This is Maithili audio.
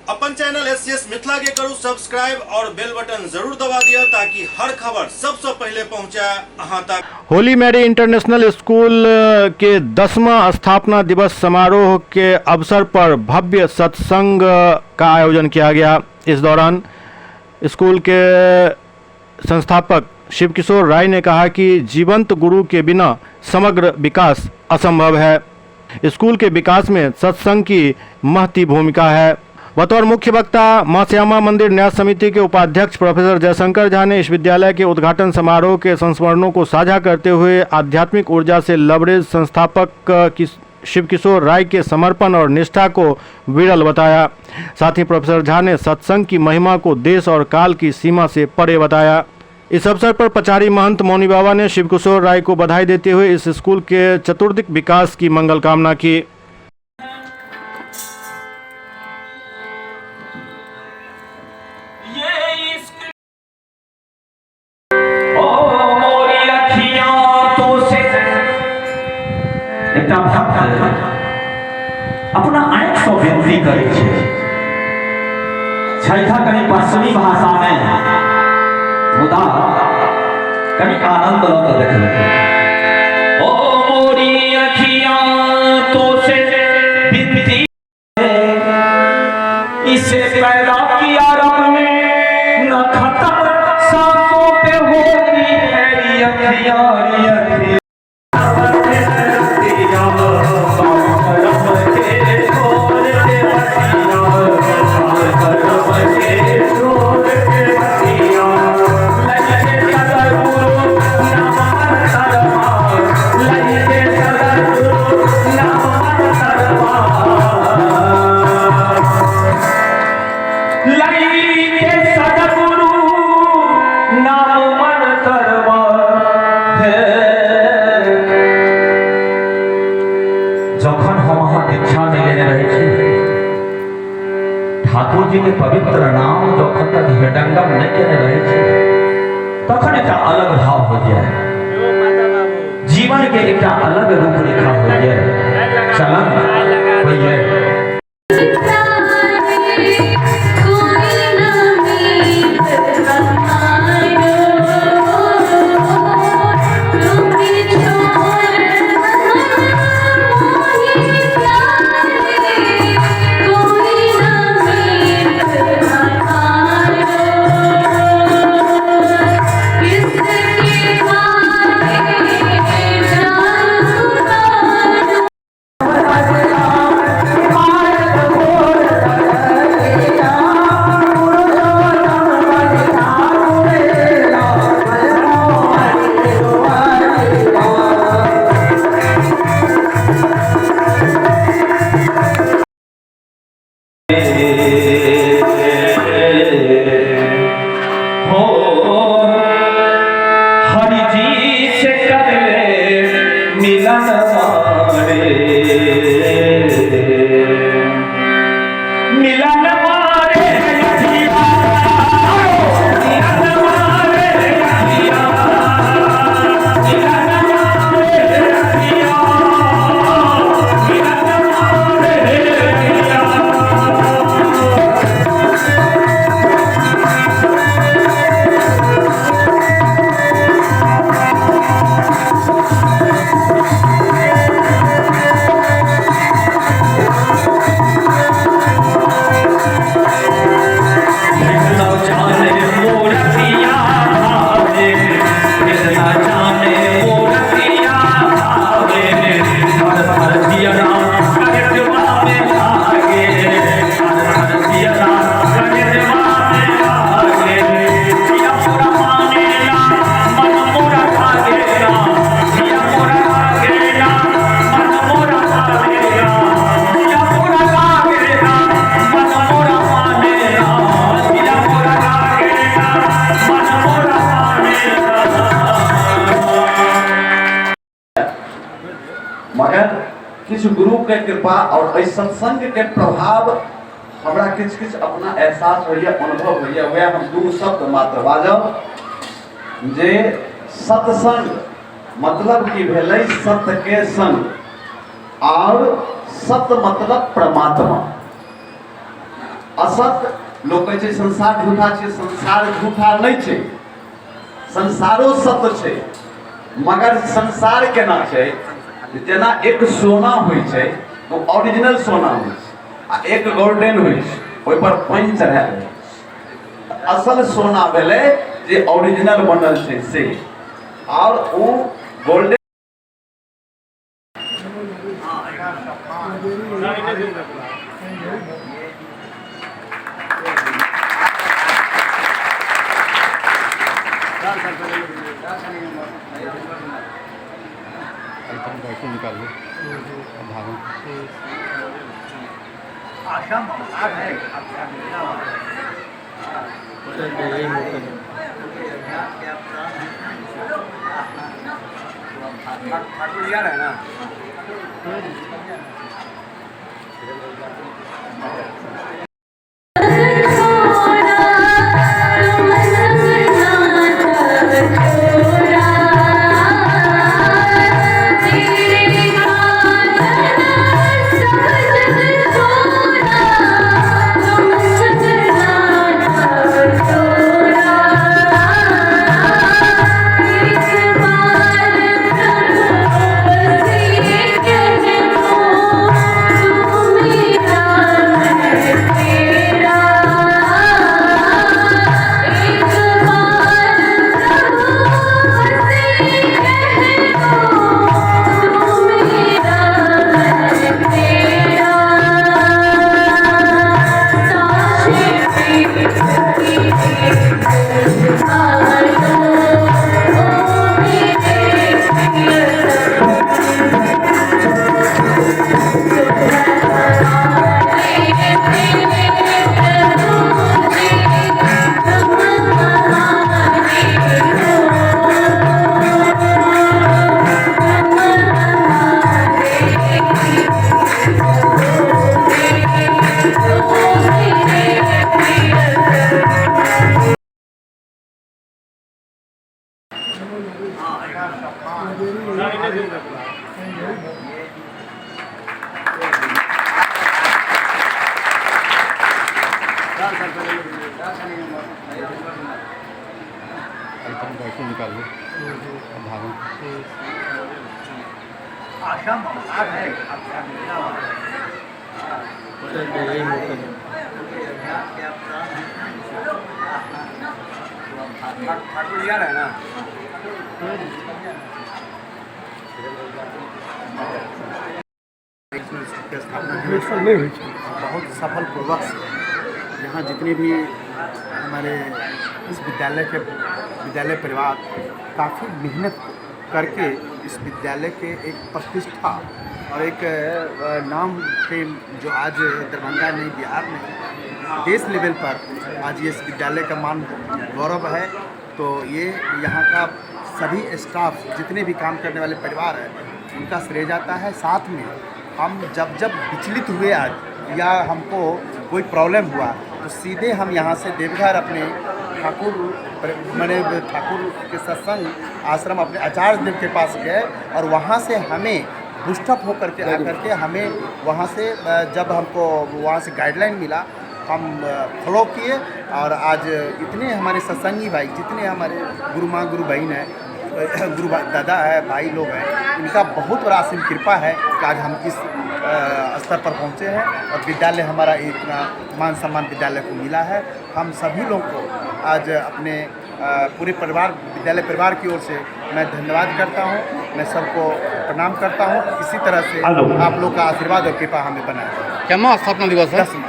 अपन चैनल एस मिथिला के करू सब्सक्राइब और बेल बटन जरूर दबा दिया ताकि हर खबर सबसे पहले पहुंचे अहां तक। होली मैरी इंटरनेशनल स्कूल के 10वां स्थापना दिवस समारोह के अवसर पर भव्य सत्संग का आयोजन किया गया। इस दौरान स्कूल के संस्थापक शिवकिशोर राय ने कहा कि जीवंत गुरु के बिना समग्र विकास असंभव है। स्कूल के विकास में सत्संग की महती भूमिका है। बतौर मुख्य वक्ता मां श्यामा मंदिर न्यास समिति के उपाध्यक्ष प्रोफेसर जयशंकर झा ने इस विद्यालय के उद्घाटन समारोह के संस्मरणों को साझा करते हुए आध्यात्मिक ऊर्जा से लबरेज संस्थापक शिवकिशोर राय के समर्पण और निष्ठा को विरल बताया। साथ ही प्रोफेसर झा ने सत्संग की महिमा को देश और काल की सीमा से परे बताया। इस अवसर पर पचारी महंत मौनी बाबा ने शिवकिशोर राय को बधाई देते हुए इस स्कूल के चतुर्दिक विकास की मंगल कामना की। ओ मोरी अखियां तो से एकटा भक्त अपना आँखिसँ विनती करै छै छैथा कनि पश्चिमी भाषामे, मुदा कनि आनंद लऽ कऽ देखबै। ओ मोरी अखियां तो से विनती, इसे पैदा किया रब ने न खत्म सांसों पे होती है अखियां अखियां। जखन हम अहाँ दीक्षा नहि लेने रहै छी, ठाकुर जी के पवित्र नाम जखन तक हृदयंगम नहि केने रहै छी, तखन एकटा अलग भाव हो जाए, जीवन के एकटा अलग रूपरेखा हो जाए, चलन होइए। हो हरि जी से कर ले मिलन मारे, मिलन मारे, मिलन मारे, मिलन मारे, मिलन मारे। जाने मूर्तिया भावे, कृष्ण जाने मूर्तिया भावे, हर हर जियरा करजवा में भागे, हर हर जियरा करजवा में भागे। जिया मोरा मानेला मन मोरा भागेला, जिया मोरा भागेला मन मोरा भागेला, जिया मोरा भागेला मन मोरा मानेला, जिया मोरा भागेला मन मोरा मानेला। मगर किछु गुरु के कृपा और एहि सत्संग के प्रभाव हमरा किछु किछु अपना एहसास होइए, अनुभव होइए। वएह हम दू शब्द मात्र बाजब जे सत्संग मतलब की भेलै सत्य के संग, और सत्य मतलब परमात्मा। असत लोक कहै छै संसार झूठा छै, संसार झूठा नहि छै, संसारो सत्य छै। मगर संसार केना छै, जेना एक सोना होइ छै ओ ओरिजिनल सोना होइ छै आ एक गोल्डन होइ छै, ओहि पर पानि चढ़ायल रहै छै। असल सोना भेलै जे ओरिजिनल बनल छै से, आओर ओ गोल्डन। बहुत सफल पूर्वक से यहाँ जितने भी हमारे इस विद्यालय के विद्यालय परिवार काफ़ी मेहनत करके इस विद्यालय के एक प्रतिष्ठा और एक नाम के जो आज दरभंगा नहीं, बिहार नहीं, देश लेवल पर आज ये इस विद्यालय का मान गौरव है। तो ये यहाँ का सभी स्टाफ जितने भी काम करने वाले परिवार हैं उनका श्रेय जाता है। साथ में हम जब जब विचलित हुए आज या हमको कोई प्रॉब्लम हुआ तो सीधे हम यहाँ से देवघर अपने ठाकुर मैंने ठाकुर के सत्संग आश्रम अपने आचार्य देव के पास गए और वहाँ से हमें बुस्टअप होकर के आकर के हमें वहाँ से जब हमको वहाँ से गाइडलाइन मिला हम फॉलो किए और आज इतने हमारे सत्संगी भाई जितने हमारे गुरु माँ गुरु बहन हैं, गुरु दादा है, भाई लोग हैं, इनका बहुत बड़ा असीम कृपा है कि आज हम इस स्तर पर पहुँचे हैं और विद्यालय हमारा इतना मान सम्मान विद्यालय को मिला है। हम सभी लोग को आज अपने पूरे परिवार विद्यालय परिवार की ओर से मैं धन्यवाद करता हूँ, मैं सबको प्रणाम करता हूँ। इसी तरह से आप लोग का आशीर्वाद और कृपा हमें बनाए। केमा स्थापना दिवस है? 10वां।